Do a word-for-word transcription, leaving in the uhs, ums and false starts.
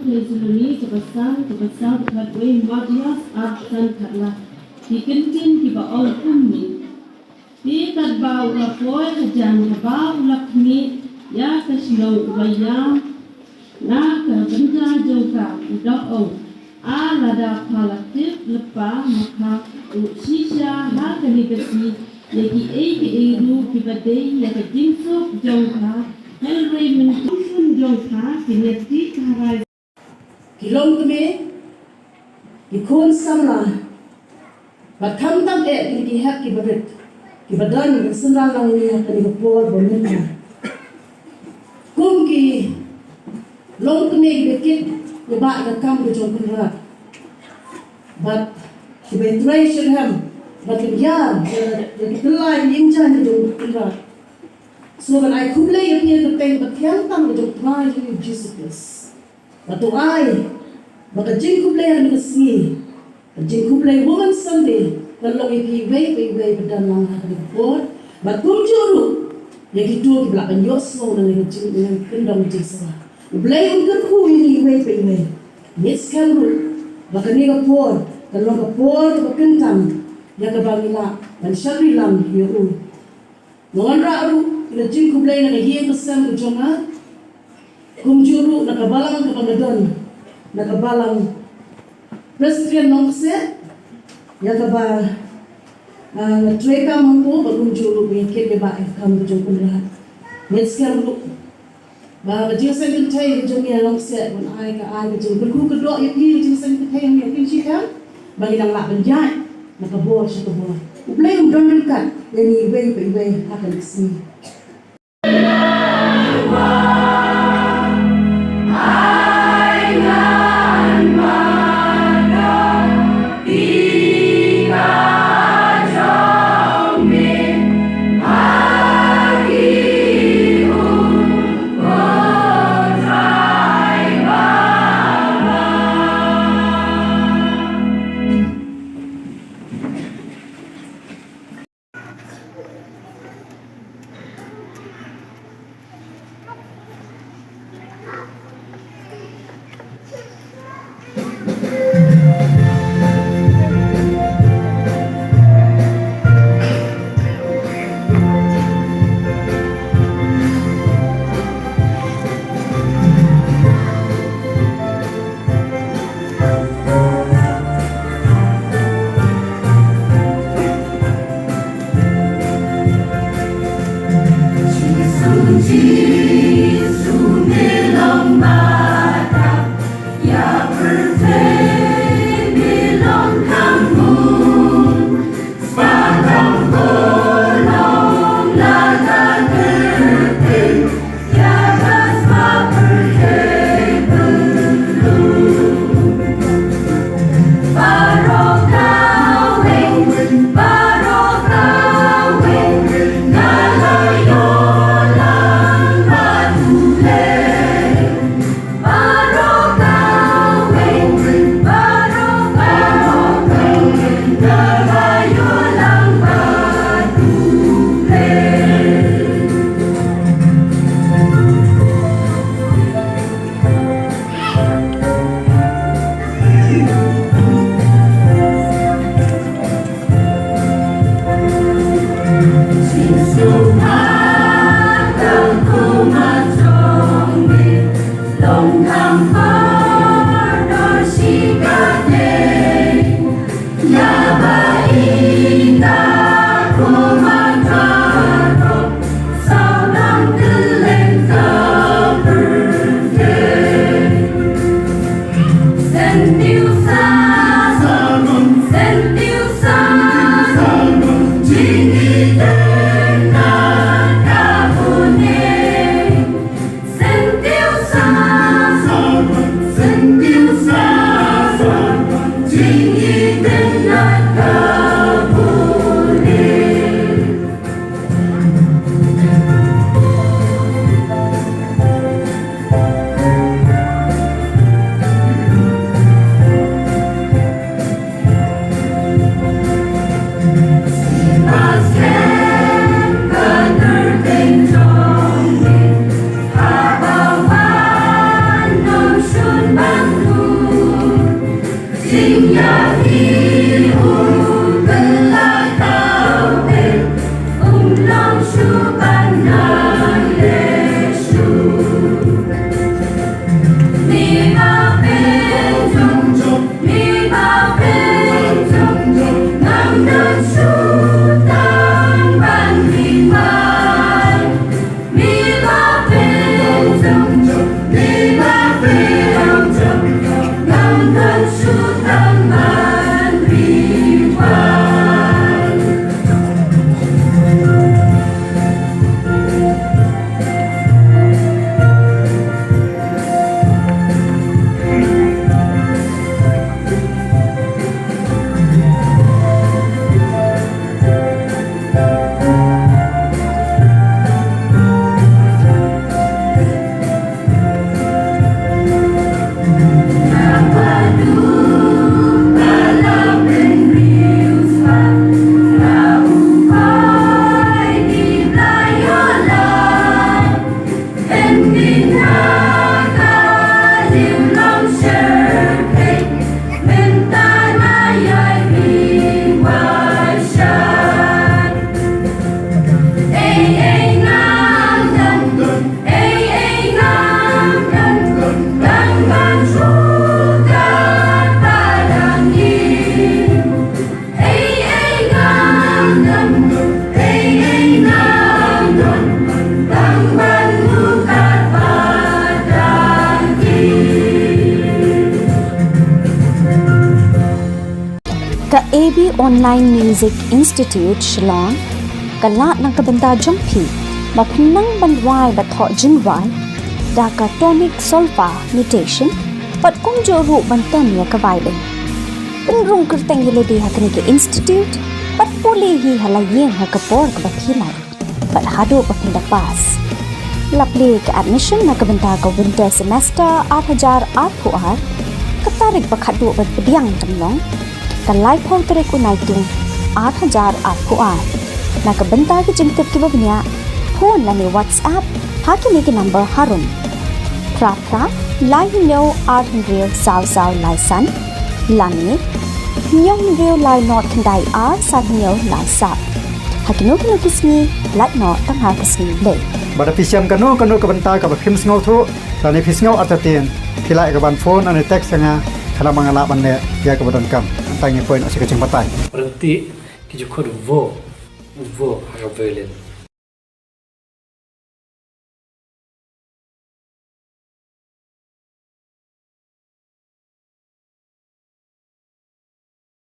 Thessaloni, chapter san, chapter san, khatwei, Matthias, ar san, khatlai. Ki kyntien kiba ong kumne. Te katba u la poi hajan, haba u la khmih ïa ka shnong, u la ïam na ka bynta jong ka, u da ong, A lada pha la tip lypa ma pha ruh shisha ha kane ka sngi, ïa kiei kiei ruh kiba dei ïa ka jingsuk jong pha, hynrei mynta ki khun jong pha kin ïa tih harai. Ki longkmie, ki khun samla, bad khamtam eh kine ki hep kiba rit, kiba don ka synran lang ïa kane ka por ba mynta. Kum ki longkmie kiba kit ïa ba ïa ka kam ka jong u Kynrad, bad kiba trei shitrhem, bad kiba ïar ïa ki tyllai ïing jaiñ ka jong u Kynrad. Sngew ban ai khublei ïa phi ïa ka kyrteng ba thiang tam ka jong u Trai jong ngi u Jisu Khrist. Bad to ai ba ka jingkhublei ha kane ka sngi, ka jingkhublei Women's Sunday, kan long ïa phi iwei pa iwei ba don lang ha kane ka por, bad kumjuh ruh ïa kito kiba lah ban ïohsngew na kane ka jing, na kane ka kyndong jingsawa. U Blei un kyrkhu ïa ngi iwei pa iwei. Ngeit skhem ruh ba kane ka por kan long ka por kaba kyntang ïa kaba ngi lah ban shakri lang ïa u. Nga wanrah ruh ïa ka jingkhublei na ka ïing ka sem ka jong nga, kumjuh ruh na ka balang kaba nga don, na ka balang Presbyterian Nongkseh, ïa kaba, ah, nga trei kam hangto, bad kumjuh ruh ba ïa kit ïa ba ïa ka kam ka jong u Kynrad. Ngeit skhem ruh ba ka jingseng kynthei ka jong ngi ha Nongkseh kan ai, ka ai ka jingkyrkhu kyrdoh ïa phi, ka jingseng kynthei ïa phi shitom, ba ngi dang lah ban ïaid na ka bor sha ka bor. U Blei un don ryngkat ïa ngi iwei pa iwei ha kane ka sngi. Devi Online Music Institute Shillong ka lah na ka bynta jong phi ba phin nang ban rwai bad thoh jingrwai da ka tonic solfa notation bad kumjuh ruh ban tem ïa ka violin. Pynrung kyrteng ïa lade ha kane ka institute bad pule hi ha la ïing ha ka por kaba phi lai bad haduh ba phin da pass. La plie ka admission na ka bynta ka winter semester ar hajar arphew ar, ka tarik ba khatduh ban pdiang jong long ka laiphew tarik u Naitung ar hajar arphew ar. Na ka bynta ki jingtip kiba bniah, phone lane WhatsApp ha kine ki number harum: phra phra lai hynñiew ar hynriew saw saw lai san lane hynñiew hynriew lai nod khyndai ar san hynñiew lai saw. Ha kino kino ki sngi, lait noh tang ha ka sngi Blei. Bad da phi shem kano kano ka bynta kaba phim sngewthuh lane phi sngew artatien, phi lah ïa ka ban phone lane text ïa nga, khnang ba nga lah ban leh ïa kaba donkam. Tang ïa poi noh sha ka jingbatai. Rynti ki ju khot u vo, u vo ha ka violin.